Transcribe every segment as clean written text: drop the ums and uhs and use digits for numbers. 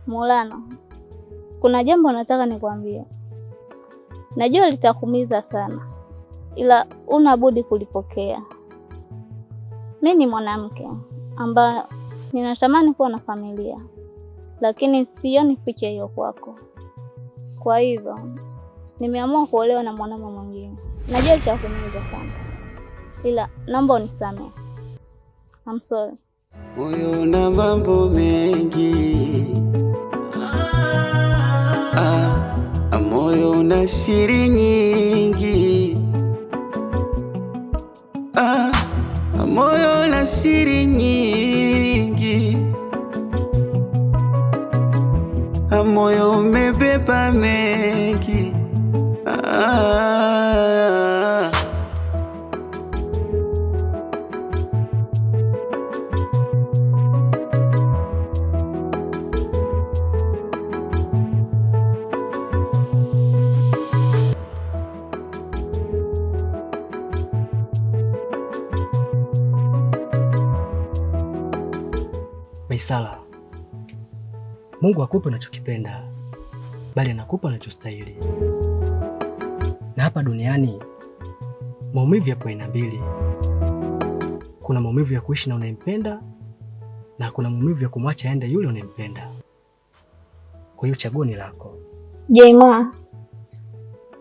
Mulano, kuna jambo nataka nikwambie. Najua litakuumiza sana, ila una budi kulipokea. Mi ni mwanamke ambaye ninatamani kuwa na familia, lakini sioni picha hiyo kwako. Kwa hivyo nimeamua kuolewa na mwanaume mwingine. Najua litakuumiza sana, ila naomba unisamehe. I'm sorry. Moyo na mambo mengi, ah, moyo na siri nyingi, ah, moyo na siri nyingi, ah, moyo umebeba mengi, ah. Maisara, Mungu hakupi unachokipenda, bali anakupa unachostahili. Na hapa duniani maumivu yapo aina mbili. Kuna maumivu ya kuishi na unayempenda na kuna maumivu ya kumwacha aende yule unayempenda. Kwa hiyo chaguo ni lako. Jaima,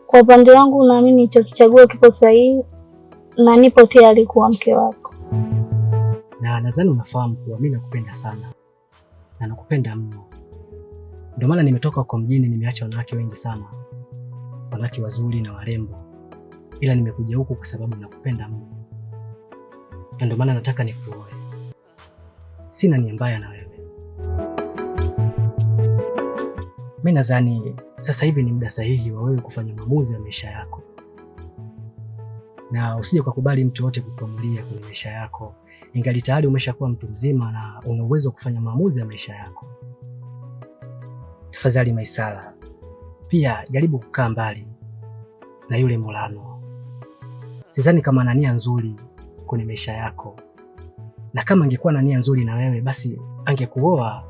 kwa upande wangu naamini nilichokichagua kipo sahihi na nipo tayari kuwa mke wako. Na nadhani unafahamu kuwa mimi nakupenda sana na nakupenda mno. Ndio maana nimetoka huko mjini, nimeacha wanawake wengi sana, wanawake wazuri na warembo, ila nimekuja huku kwa sababu nakupenda mno, na ndio maana nataka nikuoe. Sina nia mbaya na wewe. Mimi nadhani sasa hivi ni muda sahihi wa wewe kufanya maamuzi ya maisha yako, na usije ukakubali mtu yote kukuamulia kwenye maisha yako, ingali tayari umeshakuwa mtu mzima na una uwezo wa kufanya maamuzi ya maisha yako. Tafadhali Maisara, pia jaribu kukaa mbali na yule Mulano. Sidhani kama ana nia nzuri kwenye maisha yako, na kama angekuwa na nia nzuri na wewe, basi angekuoa.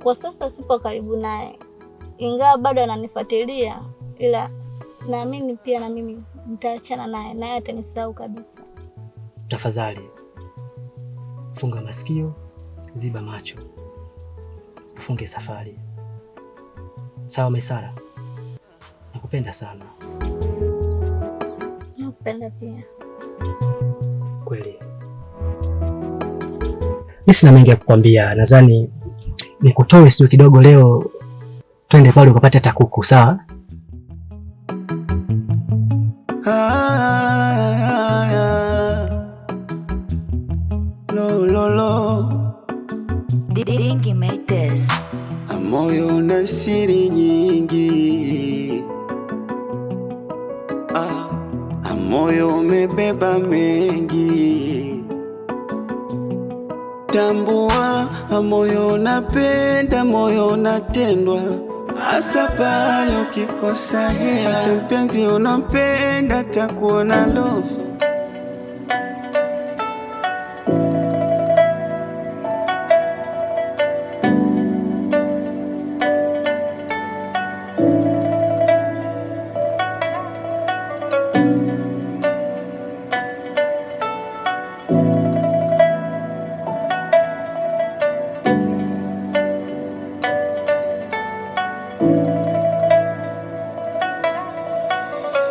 Kwa sasa sipo karibu naye, ingawa bado ananifuatilia, ila naamini pia na mimi nitaachana naye, naye atanisahau kabisa. Tafadhali funga masikio, ziba macho, tufunge safari. Sawa Maisara, nakupenda sana. Nakupenda pia. Kweli mi sina mengi ya kukwambia, nadhani nikutoe sio kidogo leo, twende pale ukapate hata kuku. Sawa? Ah, lo, lo, lo. Dingy made this. Moyo na siri nyingi, ah, moyo umebeba mengi. Tambua, moyo unapenda, moyo unatendwa, hasa pale ukikosa hela. Hata mpenzi unampenda takuona lofa.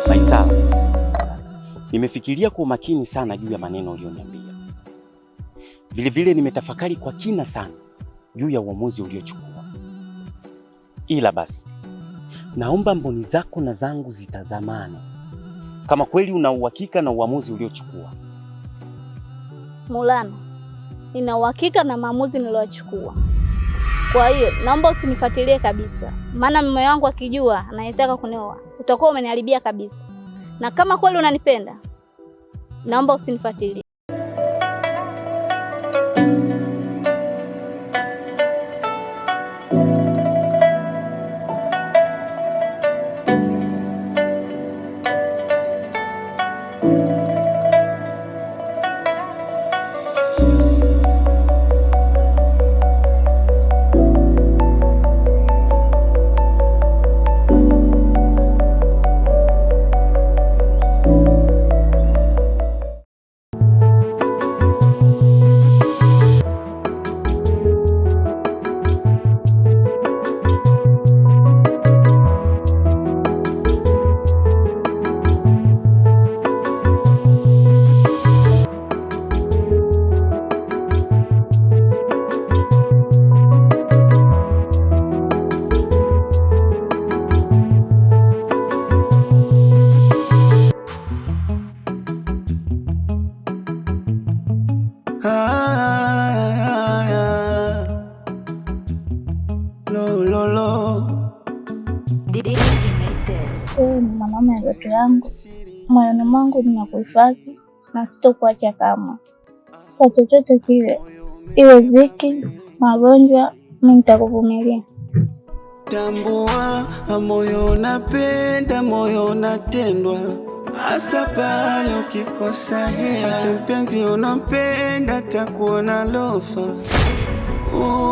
Maisara, nimefikiria kwa umakini sana juu ya maneno uliyoniambia. Vilevile nimetafakari kwa kina sana juu ya uamuzi uliochukua. Ila basi, naomba mboni zako na zangu zitazamane kama kweli una uhakika na uamuzi uliochukua. Mulano, nina uhakika na maamuzi niliyochukua. Kwa hiyo naomba usinifuatilie kabisa, maana mume wangu akijua anayetaka kunioa utakuwa umeniharibia kabisa. Na kama kweli unanipenda, naomba usinifuatilie. Lo, lo, lo. Dingi made this. Wewe ni mwanaume wa ndoto yangu, moyoni mwangu ninakuhifadhi na sitokuacha kamwe. Kwa chochote kile, iwe ziki, magonjwa, mimi nitakuvumilia. Tambua, moyo unapenda, moyo unatendwa, hasa pale ukikosa hela. Hata mpenzi unampenda takuona lofa,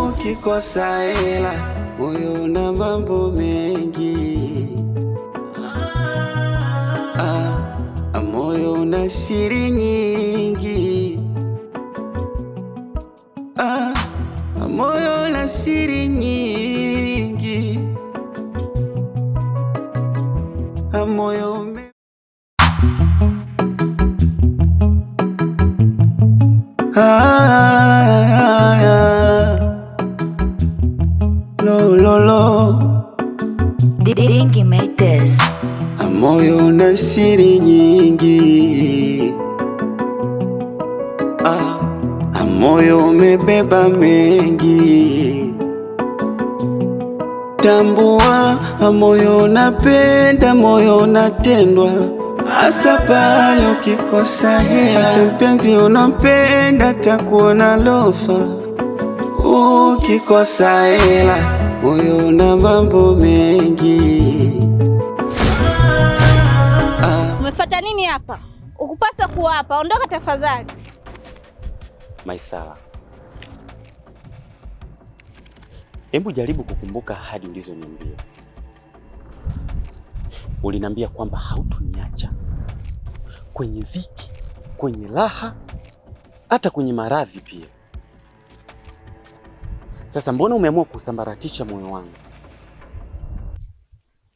ukikosa hela, moyo una mambo mengi. Ah, moyo una siri nyingi. Ah, moyo una siri nyingi. Ah, moyo ume Ah, ah, lo, lo, lo. Dingi made this. Ah, moyo una siri nyingi. Ah, ah, moyo umebeba mengi. Tambua, ah, moyo unapenda, moyo unatendwa, hasa pale ukikosa hela. Hata mpenzi unampenda takuona lofa, ukikosa hela, moyo una mambo mengi. Ah. Umefuata nini hapa? Ukupasa kuwa hapa. Ondoka tafadhali. Maisara, hebu jaribu kukumbuka ahadi ulizoniambia. Uliniambia kwamba hautoniacha kwenye dhiki, kwenye raha, hata kwenye maradhi pia. Sasa mbona umeamua kusambaratisha moyo wangu?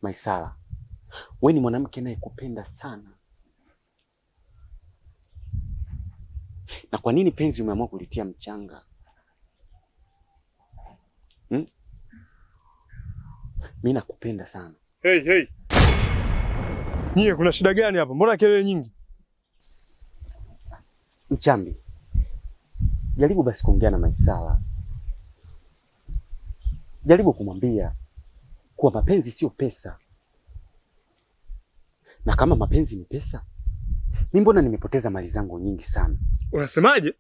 Maisara, we ni mwanamke nayekupenda sana, na kwa nini penzi umeamua kulitia mchanga? Hmm? Mi nakupenda sana. Hey, hey. Nyie kuna shida gani hapa? Mbona kelele nyingi? Mchambi, jaribu basi kuongea na Maisara, jaribu kumwambia kuwa mapenzi sio pesa, na kama mapenzi ni pesa, mi mbona nimepoteza mali zangu nyingi sana. Unasemaje?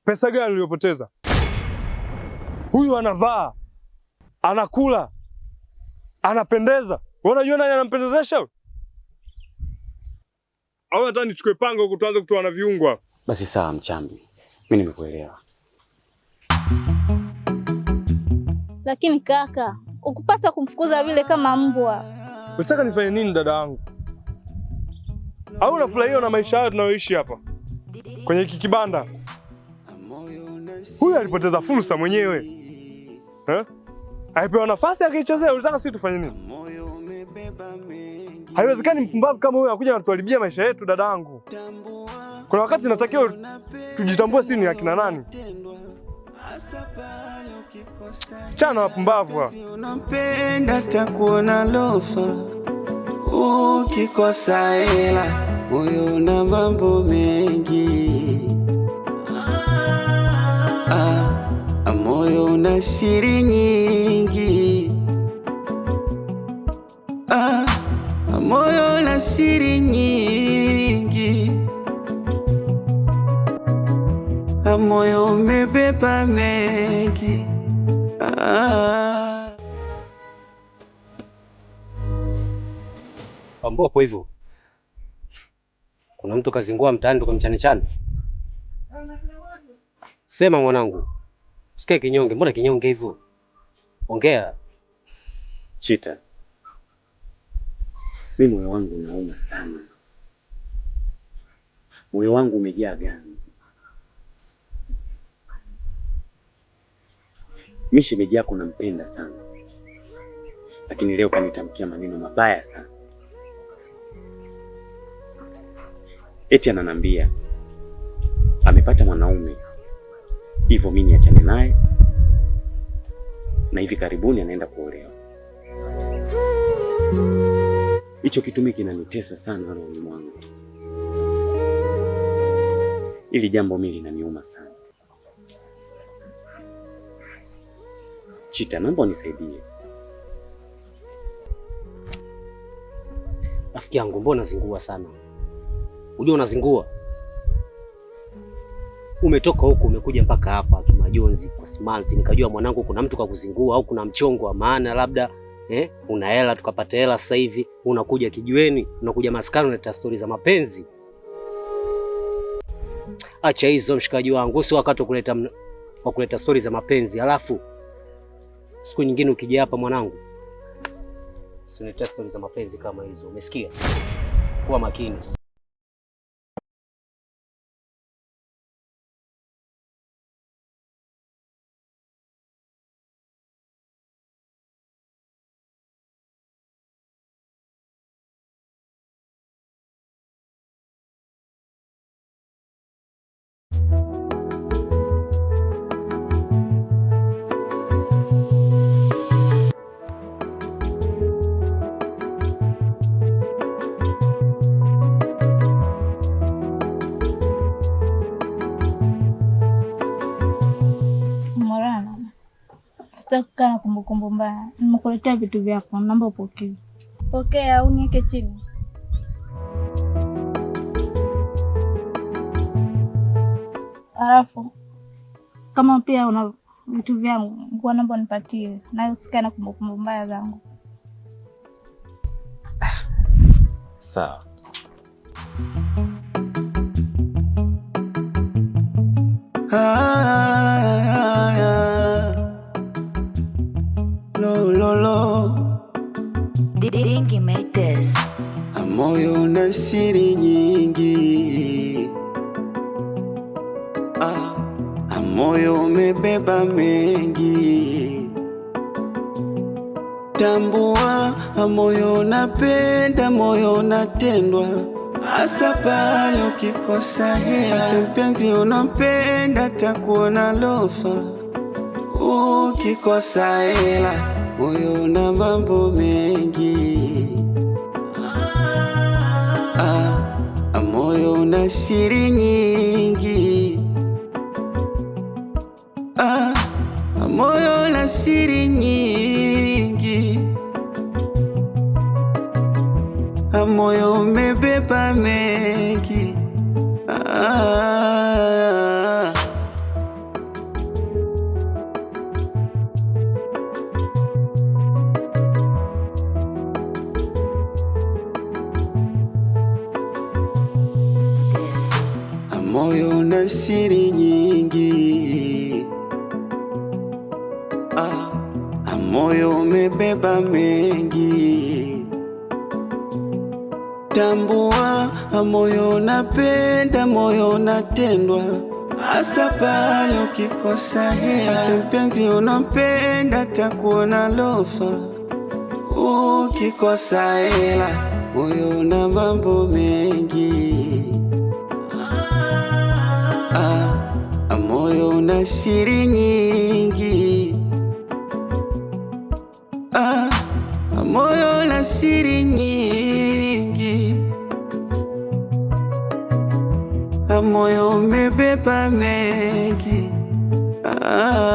Pesa gani uliyopoteza? Huyu anavaa, anakula, anapendeza. Wewe unajua nani anampendezesha huyu? Au nataka nichukue panga huku tuanze kutoa na viungo hapa? Basi sawa Mchambi, mi nimekuelewa. Lakini kaka, ukupata kumfukuza vile kama mbwa. Unataka nifanye nini dada yangu? Au unafurahia na maisha haya tunayoishi hapa kwenye hiki kibanda? Huyu alipoteza fursa mwenyewe eh? Alipewa nafasi akaichezea. Unataka sisi tufanye nini? Haiwezekani mpumbavu kama huyu akuja anatuharibia maisha yetu. Dada yangu, kuna wakati natakiwa tujitambue sisi ni akina nani. Chana wapumbavu hawa. Unampenda takuona lofa, ukikosa hela, moyo una mambo mengi. Ah, ah, moyo una siri nyingi. Ah, ah, moyo una siri nyingi. Ah, moyo umebeba mengi. Ah. Ambapo hivyo kuna mtu kazingua mtaani tukamchane chane. Sema mwanangu, usikae kinyonge. Mbona kinyonge hivyo? Ongea. Chita, mi moyo wangu unauma sana, moyo wangu umejaa ganzi. Mi shemeji yako nampenda sana, lakini leo kanitamkia maneno mabaya sana. Eti ananambia amepata mwanaume, hivyo mi niachane naye na hivi karibuni anaenda kuolewa. Hicho kitu mimi kinanitesa sana rohoni mwangu. Ili jambo mimi linaniuma sana. Chita, naomba unisaidie. Rafiki yangu, mbona unazingua sana? Unajua unazingua. Umetoka huku umekuja mpaka hapa kimajonzi kwa simanzi, nikajua mwanangu kuna mtu kakuzingua au kuna mchongo wa maana labda, una hela tukapata hela sasa hivi unakuja kijiweni, unakuja maskani unaleta stori za mapenzi. Acha hizo mshikaji wangu, sio wakati wa kuleta stori za mapenzi. Alafu siku nyingine ukija hapa mwanangu, usilete stori za mapenzi kama hizo, umesikia? Kuwa makini. Sitaki kukaa na kumbukumbu mbaya. Nimekuletea vitu vyako, naomba upokee. Pokea au niweke chini. Alafu kama pia una vitu vyangu, nguo naomba unipatie. Nayo usikae na kumbukumbu mbaya zangu. Sawa. Lo, lo, lo. Dingy made this. Moyo na siri nyingi. Ah, moyo umebeba mengi. Tambua, moyo unapenda, moyo unatendwa. Hasa pale ukikosa hela, hata mpenzi unampenda takuona lofa. Ukikosa hela, moyo una mambo mengi. Ah, moyo una siri nyingi. Ah, moyo una siri nyingi. Ah, moyo umebeba mengi. Ah. Moyo una siri nyingi. Ah, moyo umebeba mengi. Tambua, moyo unapenda, moyo unatendwa. Hasa pale ukikosa hela, hata mpenzi unampenda takuona lofa. Ukikosa hela, moyo una mambo mengi. Ah, moyo una siri nyingi. Ah, moyo una siri nyingi. Ah, moyo umebeba mengi. Ah.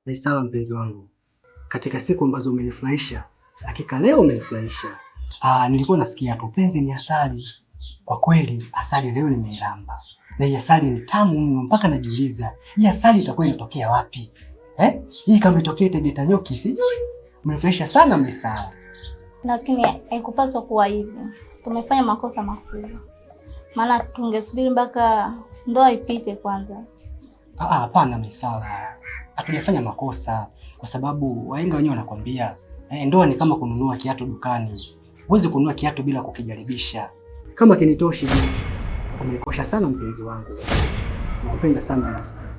Ni sawa mpenzi wangu, katika siku ambazo umenifurahisha, hakika leo umenifurahisha. Ah, nilikuwa nasikia tu penzi ni asali. Kwa kweli asali leo nimeilamba, na hii asali ni tamu mno, mpaka najiuliza hii asali itakuwa inatokea wapi eh? Hii kama itokee Tegeta nyuki sijui. Umenifurahisha sana Msala. Lakini haikupaswa kuwa hivi. Tumefanya makosa makubwa, maana tungesubiri mpaka ndoa ipite kwanza. Ah, hapana Misala, hatujafanya makosa kwa sababu wahenga wenyewe wanakwambia ndoa ni kama kununua kiatu dukani. Huwezi kununua kiatu bila kukijaribisha. Kama kinitoshi, umenikosha sana mpenzi wangu, nakupenda sana Misala.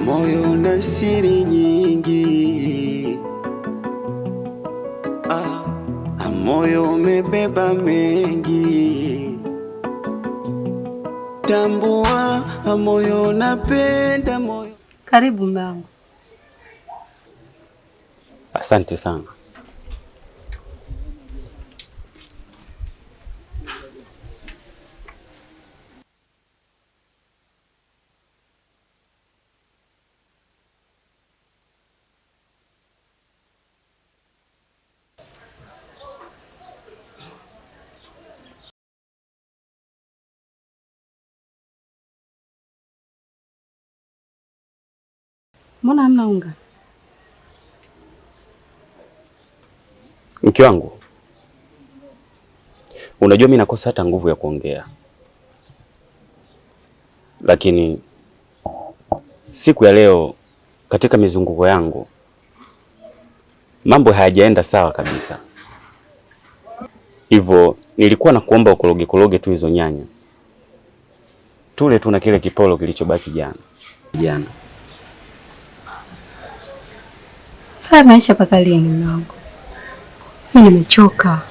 Moyo una siri nyingi. Ah, moyo umebeba mengi. Tambua, moyo unapenda moyo. Karibu mume wangu. Asante sana. Mbona hamna unga? Mke wangu, unajua mimi nakosa hata nguvu ya kuongea, lakini siku ya leo katika mizunguko yangu mambo hayajaenda sawa kabisa. Hivyo nilikuwa nakuomba ukoroge koroge tu hizo nyanya, tule tu na kile kipolo kilichobaki jana. Sasa maisha paka lini mume wangu? Mimi nimechoka.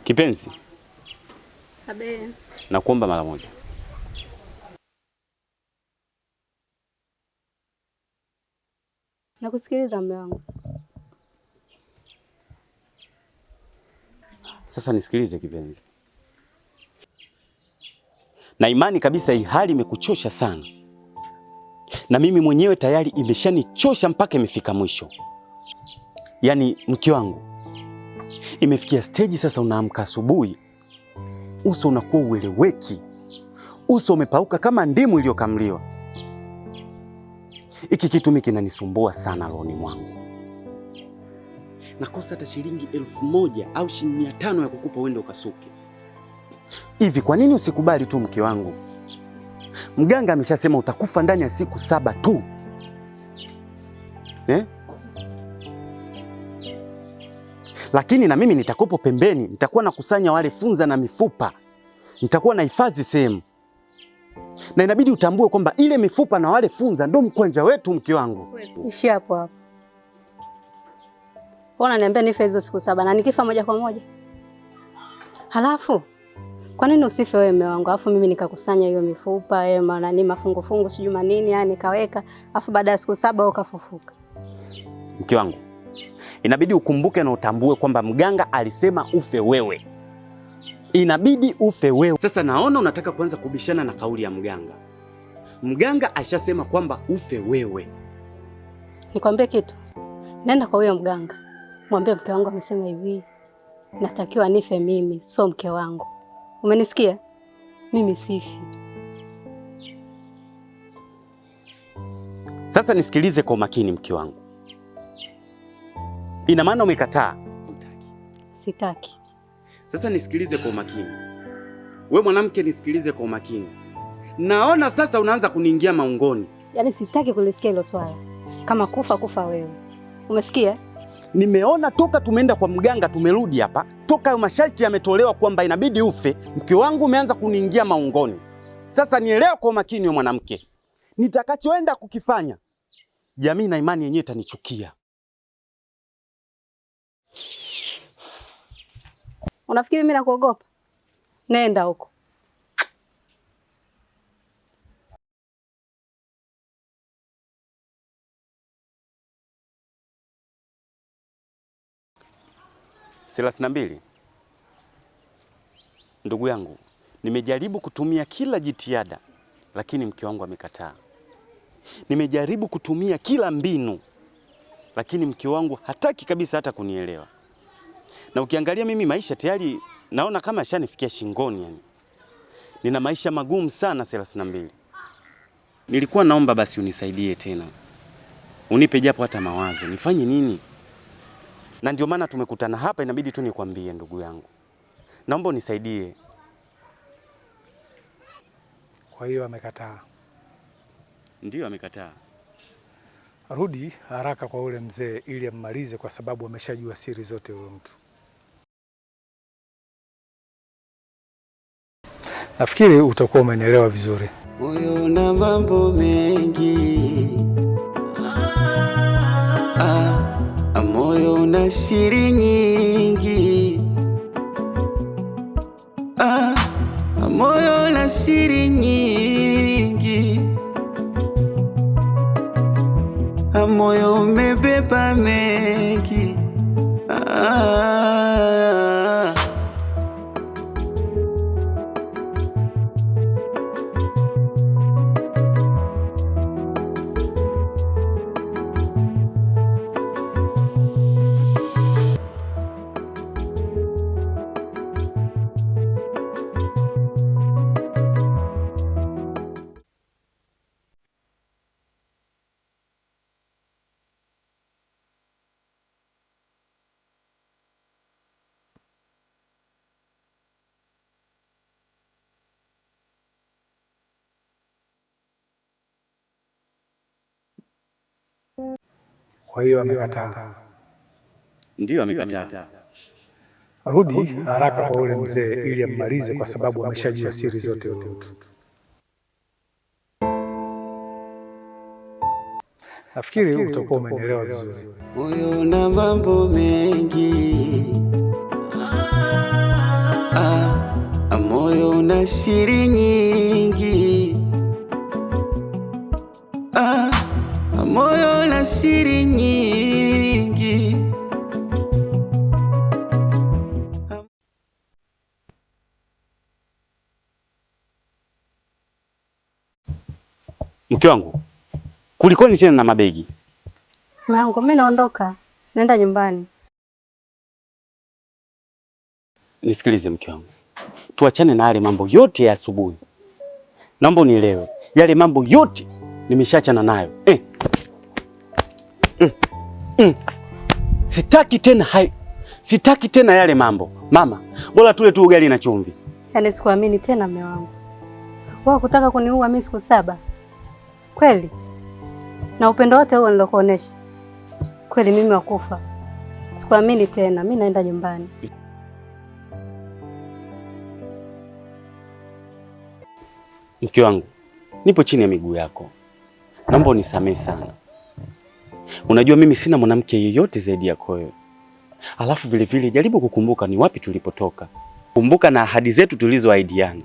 Kipenzi, Abe. Nakuomba mara moja. Nakusikiliza mume wangu. Sasa nisikilize kipenzi. Na imani kabisa hii hali imekuchosha sana. Na mimi mwenyewe tayari imeshanichosha mpaka imefika mwisho. Yaani mke wangu, imefikia stage sasa unaamka asubuhi, uso unakuwa ueleweki. Uso umepauka kama ndimu iliyokamliwa. Iki kitu mimi kinanisumbua sana rohoni mwangu. Nakosa hata shilingi 1000 au shilingi 500 ya kukupa uende ukasuke. Hivi kwa nini usikubali tu mke wangu? Mganga ameshasema utakufa ndani ya siku 7 tu. Eh? Lakini na mimi nitakopo pembeni, nitakuwa nakusanya wale funza na mifupa. Nitakuwa nahifadhi sehemu. Na inabidi utambue kwamba ile mifupa na wale funza ndo mkwanja wetu mke wangu. Ishi hapo hapo. Wewe unaniambia nife hizo siku 7 na nikifa moja kwa moja? Halafu kwa nini usife wewe mume wangu? Alafu mimi nikakusanya hiyo mifupa, wewe maana ni mafungu fungu sijui manini, yani nikaweka, alafu baada ya siku 7 wewe ukafufuka. Mke wangu, inabidi ukumbuke na utambue kwamba mganga alisema ufe wewe. Inabidi ufe wewe. Sasa naona unataka kuanza kubishana na kauli ya mganga. Mganga ashasema kwamba ufe wewe. Nikwambie kitu. Nenda kwa huyo mganga. Mwambie mke wangu amesema hivi, natakiwa nife mimi, sio mke wangu. Umenisikia? Mimi sifi. Sasa nisikilize kwa makini mke wangu. Ina maana umekataa? Sitaki. Sasa nisikilize kwa umakini. We mwanamke nisikilize kwa umakini. Naona sasa unaanza kuniingia maungoni. Yaani sitaki kulisikia hilo swala. Kama kufa kufa wewe. Umesikia? Nimeona toka tumeenda kwa mganga tumerudi hapa, toka masharti yametolewa kwamba inabidi ufe, mke wangu umeanza kuniingia maungoni. Sasa nielewe kwa umakini wewe mwanamke. Nitakachoenda kukifanya, jamii na imani yenyewe itanichukia. Unafikiri mimi nakuogopa? Nenda huko. Thelathini na mbili. Ndugu yangu, nimejaribu kutumia kila jitihada, lakini mke wangu amekataa. Nimejaribu kutumia kila mbinu, lakini mke wangu hataki kabisa hata kunielewa. Na ukiangalia mimi maisha tayari naona kama yashanifikia shingoni yani. Nina maisha magumu sana 32. Nilikuwa naomba basi unisaidie tena. Unipe japo hata mawazo, nifanye nini? Na ndio maana tumekutana hapa, inabidi tu nikwambie ndugu yangu. Naomba unisaidie. Kwa hiyo amekataa? Ndiyo, amekataa. Rudi haraka kwa ule mzee ili ammalize, kwa sababu ameshajua siri zote huyo mtu. Nafikiri utakuwa umenielewa vizuri. Moyo na mambo mengi, ah, moyo na siri nyingi, ah, moyo na siri nyingi, moyo umebeba mengi, ah. Kwa hiyo amekataa? Ndiyo, amekataa. Rudi haraka kwa ule mzee ili ammalize, kwa sababu ameshajua siri zote huyo mtu. Nafikiri utakuwa umenielewa vizuri. Moyo na mambo mengi, ah, moyo na siri nyingi, ah, moyo na siri nyingi. Mke wangu, kulikoni tena na mabegi? Mume wangu, mimi naondoka, naenda nyumbani. Nisikilize mke wangu, tuachane na yale mambo yote ya asubuhi. Naomba unielewe, yale mambo yote nimeshaachana nayo. Sitaki tena hai, sitaki tena yale mambo. Mama, bora tule tu ugali na chumvi. Yaani sikuamini tena mume wangu. Wao kutaka kuniua mimi siku 7. Kweli? Na upendo wote huo nilokuonesha. Kweli mimi wakufa. Sikuamini tena, mimi naenda nyumbani. Mke wangu, nipo chini ya miguu yako. Naomba unisamehe sana. Unajua mimi sina mwanamke yeyote zaidi yako wewe. Alafu vile vile jaribu kukumbuka ni wapi tulipotoka. Kumbuka na ahadi zetu tulizoahidiana.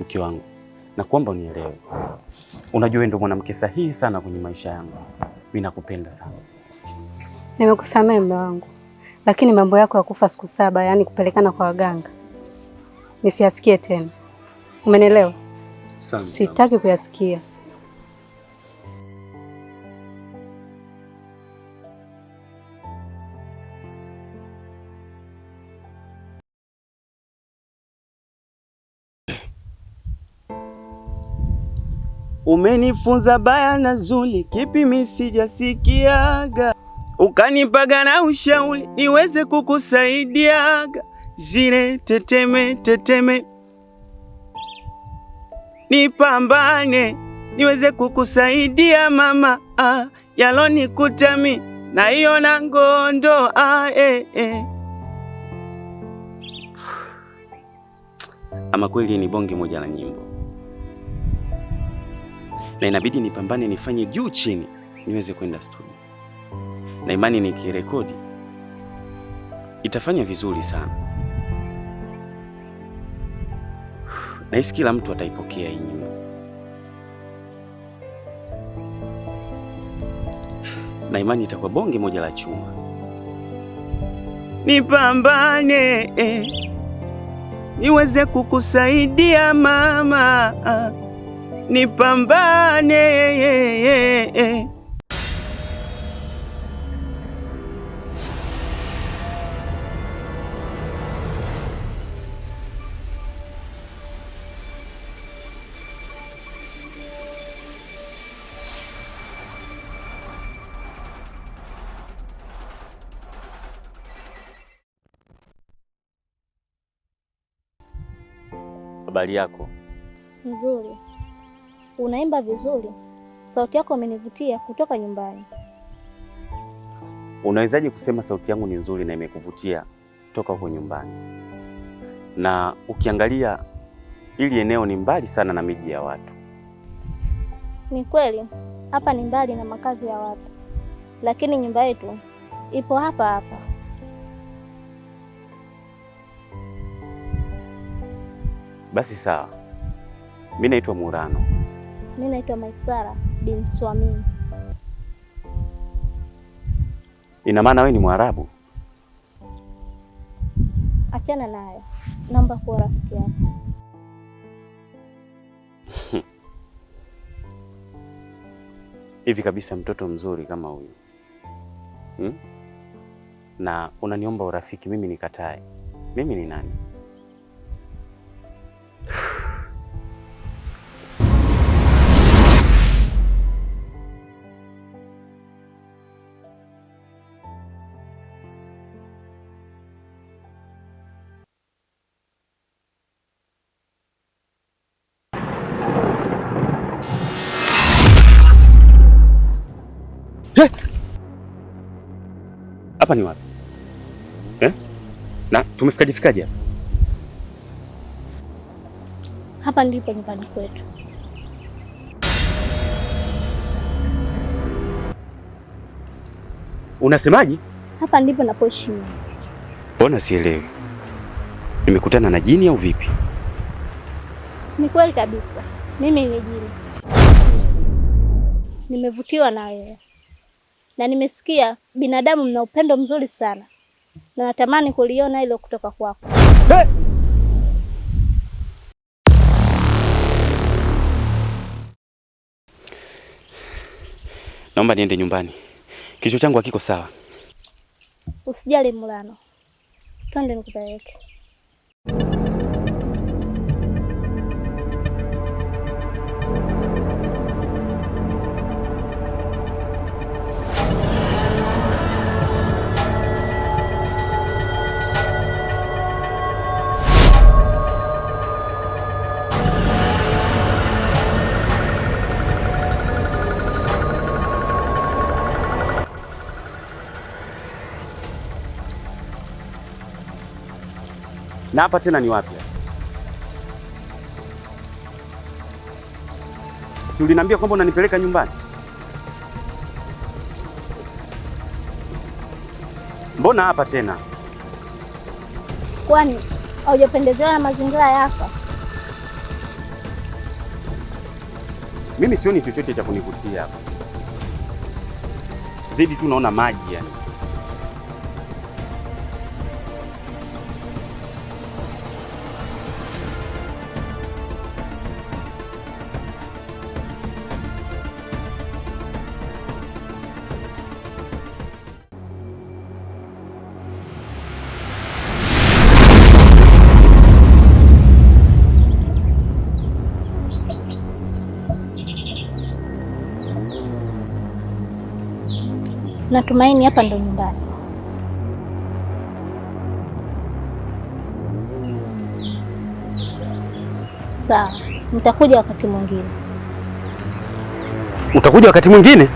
Mke wangu, nakuomba unielewe. Unajua wewe ndio mwanamke sahihi sana kwenye maisha yangu. Mimi nakupenda sana. Nimekusamehe mume wangu. Lakini mambo yako ya kufa siku 7, yani kupelekana kwa waganga, nisiyasikie tena. Umenielewa? Sitaki kuyasikia. Umenifunza baya na zuri, kipi mimi sijasikiaga, ukanipaga na ushauri niweze kukusaidiaga, zile teteme teteme, nipambane niweze kukusaidia mama, ah, yalonikuta na hiyo na ngondo, ah, eh, eh. Ama kweli ni bonge moja la nyimbo, na inabidi nipambane nifanye juu chini niweze kwenda studio, na imani nikirekodi itafanya vizuri sana. Nahisi kila mtu ataipokea hii nyimbo, na imani itakuwa bonge moja la chuma. Nipambane niweze kukusaidia mama, ah. nipambane. Habari yako? Nzuri. Unaimba vizuri, sauti yako imenivutia kutoka nyumbani. Unawezaje kusema sauti yangu ni nzuri na imekuvutia toka huko nyumbani? Na ukiangalia hili eneo ni mbali sana na miji ya watu. Ni kweli hapa ni mbali na makazi ya watu, lakini nyumba yetu ipo hapa hapa. Basi sawa, mimi naitwa Murano. Mimi naitwa Maisara bin Swamini. Ina maana wewe ni Mwarabu? Achana nayo, naomba kuwa rafiki yako. Hivi kabisa mtoto mzuri kama huyu Na unaniomba urafiki, mimi nikatae? Mimi ni nani? Hapa ni wapi? Na tumefikaje fikaje hapa? Hapa ndipo nyumbani kwetu. Unasemaje? Hapa ndipo napoishi mimi. Mbona sielewi? Nimekutana na jini au vipi? Ni kweli kabisa, mimi ni jini. Nimevutiwa na wewe na nimesikia binadamu mna upendo mzuri sana, na natamani kuliona hilo kutoka kwako. Hey! Naomba niende nyumbani, kichwa changu hakiko sawa. Usijali Mulano, twende nikupeleke. Na hapa tena ni wapi? Si uliniambia kwamba unanipeleka nyumbani? Mbona hapa tena? Kwani haujapendezewa na mazingira yako? Mimi sioni chochote cha kunivutia hapa. Zaidi tu naona maji yani. Natumaini hapa ndo nyumbani. Sawa, nitakuja wakati mwingine. Utakuja wakati mwingine?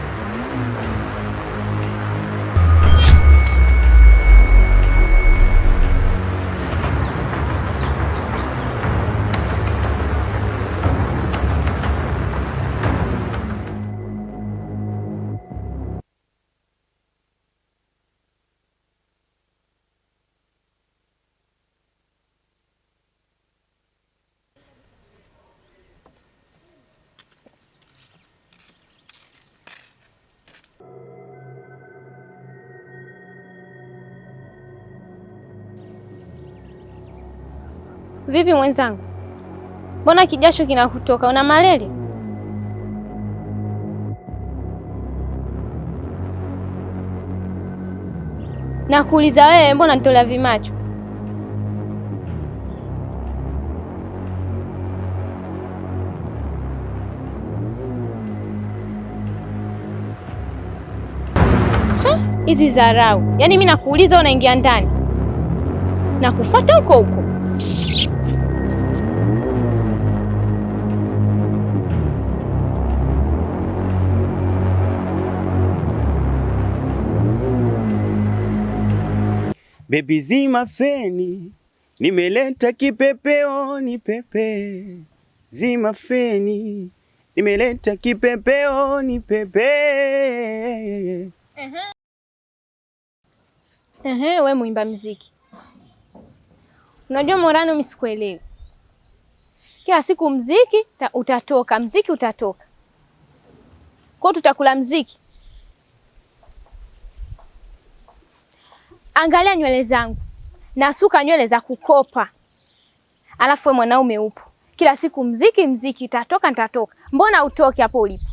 Vipi mwenzangu, mbona kijasho kinakutoka? Una malaria? Nakuuliza wewe, mbona nitolea vimacho? Hizi dharau. Yaani mimi nakuuliza unaingia ndani. Nakufuata huko huko. Baby zima feni, nimeleta kipepeo ni pepe. Zima feni, nimeleta kipepeo ni pepe. Ehe, we muimba mziki. Unajua Morano, mimi sikuelewi. Kila siku mziki utatoka, mziki utatoka. Kwa tutakula mziki. Angalia nywele zangu. Nasuka nywele za kukopa. Alafu we mwanaume upo. Kila siku mziki mziki itatoka nitatoka. Mbona utoke hapo ulipo?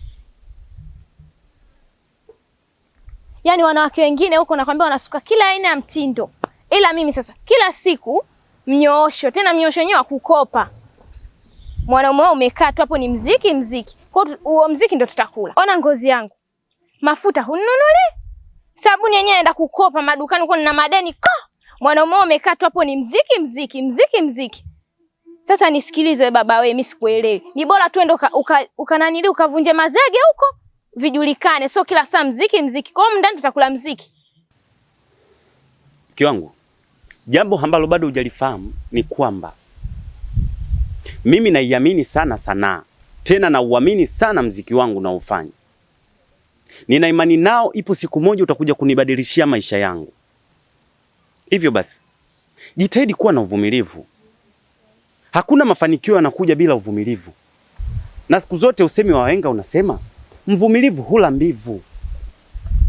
Yaani wanawake wengine huko nakwambia wanasuka kila aina ya mtindo. Ila mimi sasa kila siku mnyoosho, tena mnyoosho wenyewe wa kukopa. Mwanaume wewe umekaa tu hapo ni mziki mziki. Kwa hiyo huo mziki ndio tutakula. Ona ngozi yangu. Mafuta hununuli? Sabuni yenyewe naenda kukopa madukani huko nina madeni ko. Mwanaume wewe umekaa tu hapo ni mziki mziki mziki mziki. Sasa nisikilize baba wewe, mimi sikuelewi. Ni bora tu ende ukananili ukavunje mazege huko vijulikane, sio kila saa mziki mziki. Kwa hiyo ndani tutakula mziki. Mke wangu, jambo ambalo bado hujalifahamu ni kwamba mimi naiamini sana sanaa, tena nauamini sana mziki wangu naofanya. Nina imani nao, ipo siku moja utakuja kunibadilishia maisha yangu. Hivyo basi, jitahidi kuwa na uvumilivu. Hakuna mafanikio yanakuja bila uvumilivu. Na siku zote usemi wa wahenga unasema mvumilivu hula mbivu.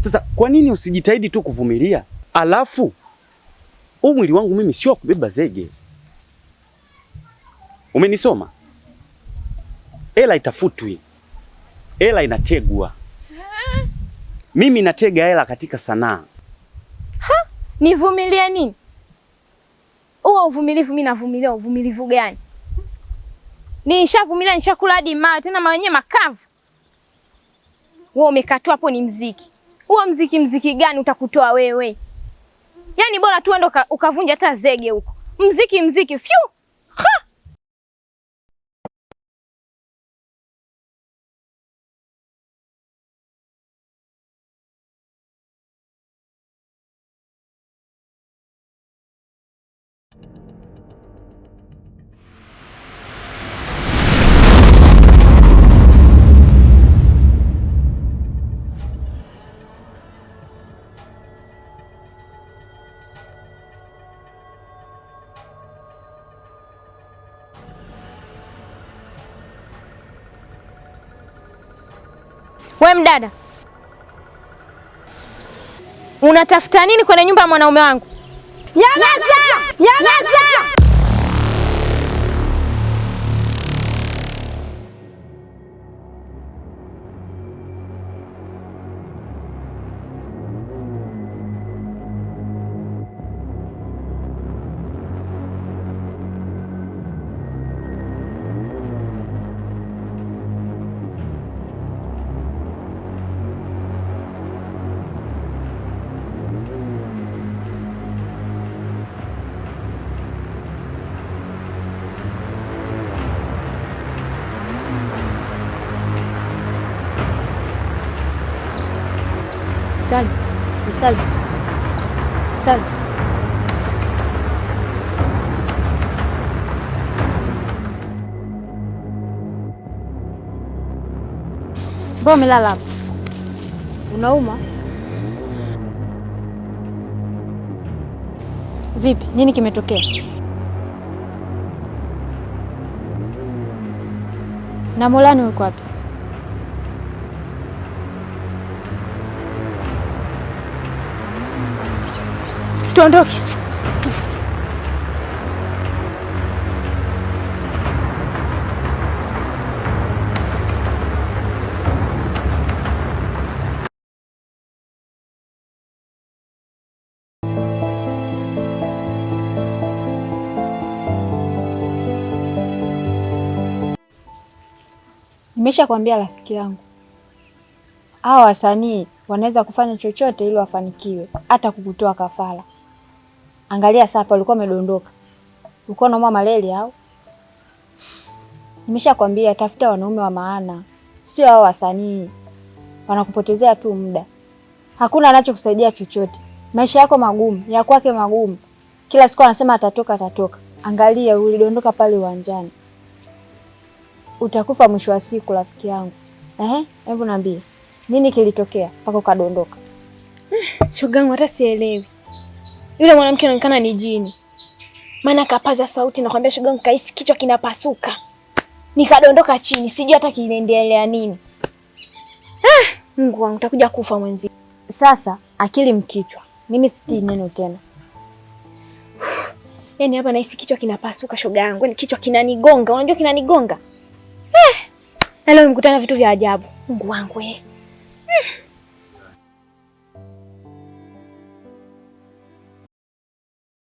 Sasa kwa nini usijitahidi tu kuvumilia? Alafu huu mwili wangu mimi sio kubeba zege. Umenisoma? Ela itafutwi, ela inategwa. Mimi natega hela katika sanaa. Ha? Nivumilie nini? Huo uvumilivu mimi navumilia uvumilivu gani? Nishavumilia, nishakula hadi mawe, tena mawe yenyewe makavu. Wewe umekatua hapo ni mziki. Huo mziki mziki gani utakutoa wewe? Yaani bora tu uende ukavunja hata zege huko. Mziki mziki fyu. Ha! We mdada, unatafuta nini kwenye nyumba ya mwanaume wangu? Nyamaza! Nyamaza! Salma, Salma, Salma. Mbona umelala hapa? Unauma? Vipi? Nini kimetokea? Na Molani yuko wapi? Tuondoke. Nimeshakwambia rafiki yangu, hawa wasanii wanaweza kufanya chochote ili wafanikiwe, hata kukutoa kafara. Angalia sasa, ulikuwa umedondoka, ulikuwa unaumwa malaria au? Nimeshakwambia tafuta wanaume wa maana, sio hao wasanii. Wanakupotezea tu muda, hakuna anachokusaidia chochote. Maisha yako magumu, ya kwake magumu, kila siku anasema atatoka, atatoka. Angalia, ulidondoka pale uwanjani, utakufa mwisho wa siku, rafiki yangu. Ehe, hebu niambie nini kilitokea mpaka ukadondoka? Shogangu, hata sielewi. Yule mwanamke anaonekana ni jini, maana kapaza sauti, nakwambia shogangu, kahisi kichwa kinapasuka, nikadondoka chini, sijui hata kinaendelea nini. Mungu wangu, takuja kufa mwenzi. Sasa akili mkichwa, mimi sitii neno tena. Yaani hapa nahisi kichwa kinapasuka shoga yangu, yaani kichwa kinanigonga, unajua kinanigonga. Na leo nimekutana na vitu vya ajabu. Mungu wangu eh.